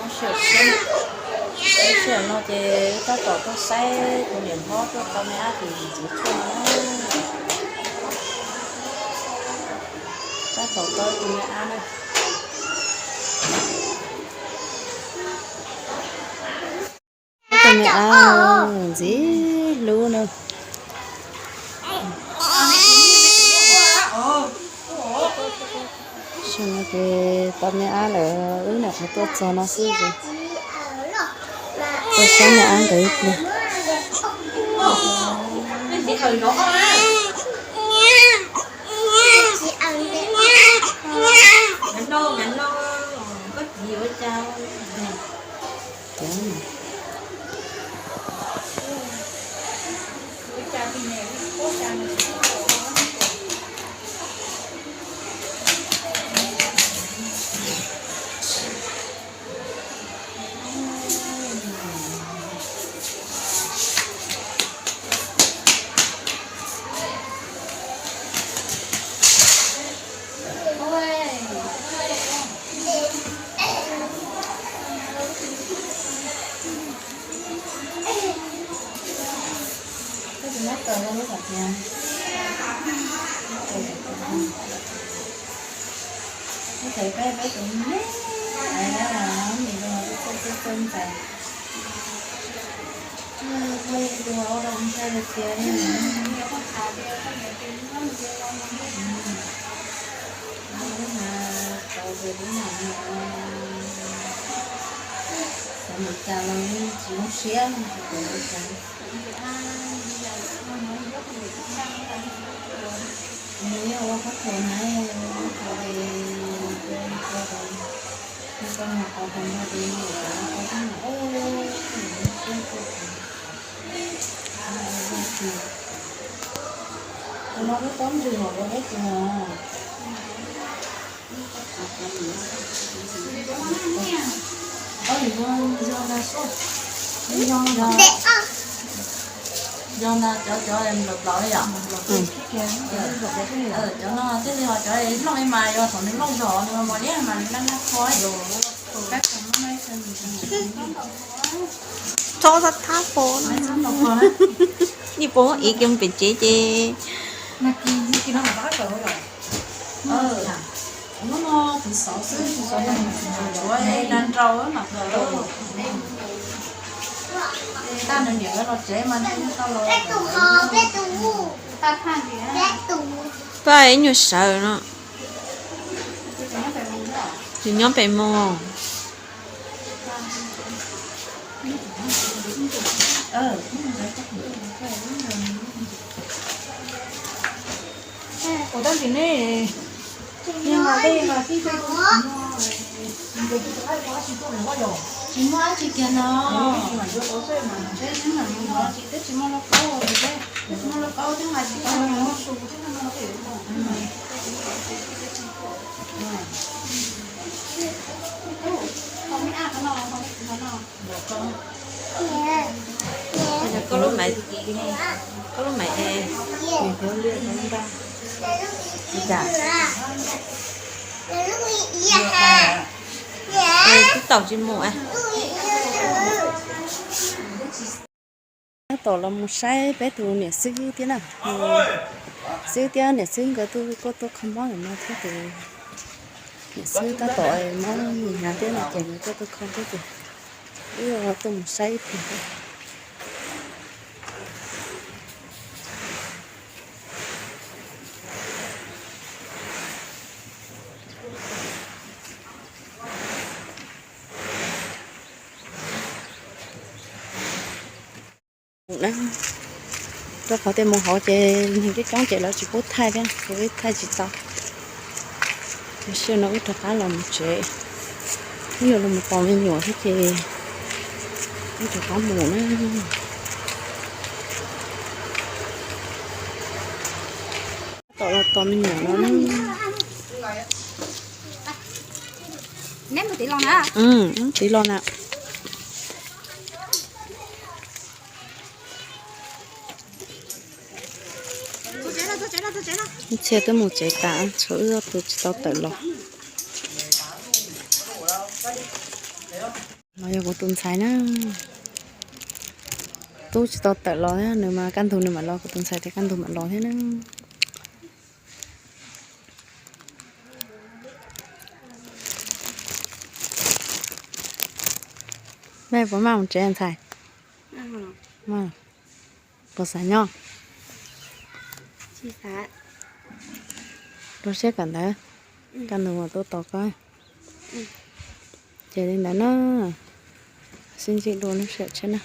Sij hawm no ces tab tom tuaj saib tus niam hlob tuaj tau me ab tim ntxuav tshuaj no. Tab tom tau tus me ab na. Tus me ab ntxim hlub na. Xyoo no ces tau me ab lawm, wb nyuam qhuav tuaj txog no xwb ces tuaj saib me ab nkawd ib pliag. Xav mus cas los tsis zoo siab, tsis tau ua cas. Nws yog ua khaub thuas na, ua khaub thuas es, ua khaub thuas es, ua khaub thuas no ces ua khaub thuas, ua khaub thuas. Tus no lub pob ntseg los ua deb tsis no. Yog ntag, cov cov nplaum plaws yom. Cov no thiaj li ho cov looj mas yog thaum nws looj zog nws mos liab mas nws laj laj kho. Txhob thab pom, nej pom ib kiag pem tsev ces. Hnub no kuv xauv xwb, kuv xauv na nrau mas tag nws niam los tsev mas nws tau los. Pab ib nyuag sawv no. Tsis nyob pem mog. Tsis muaj dab tsi kiag no. Tsis muaj lauj kaub, tsis muaj lauj kaub thiab mas tsis muaj su thiab no. Koj lub maiv, koj lub maiv es, es twb tau tsis mus. Tab tom los mus saib peb tus niam xwb thiab na. Xwb thiab niam xwb nkawd tuaj kuj tuaj kho mob ntawm no thiab ces niam xwb tab tom mob mis hnyav thiab no ces nkawd kuj tuaj kho thiab ces wb tuaj mus saib ib pliag. Rau qhov tias mus hauv ces neeg coob coob ces lawv tsis pub thaij thiab, kuv thaij tsis tau. Ces sij hawm no wb rov qab los mus tsev, wb yuav los mus tos me nyuam thiab ces wb rov qab mus na. Tab tom los tos me nyuam no na. Neb mus tiv los na. Tiv los na. Ib txhia twb mus tsev tas, tshuav wb ob tug tsis tau tawm los. Los yog kuv tus ntxhais na, tub tsis tau tawm los thiab, nws mas kaj ntug nws mam los, kuv tus ntxhais tias kaj ntug mam los thiab na. Nej puas maj mus tsev ntxhais? Puas xav nyob? Rau siab kawm ntawv, kaj ntug mam tuaj tos koj. Ces li ntawd na, sib ntsib dua lub sij hawm tshiab na.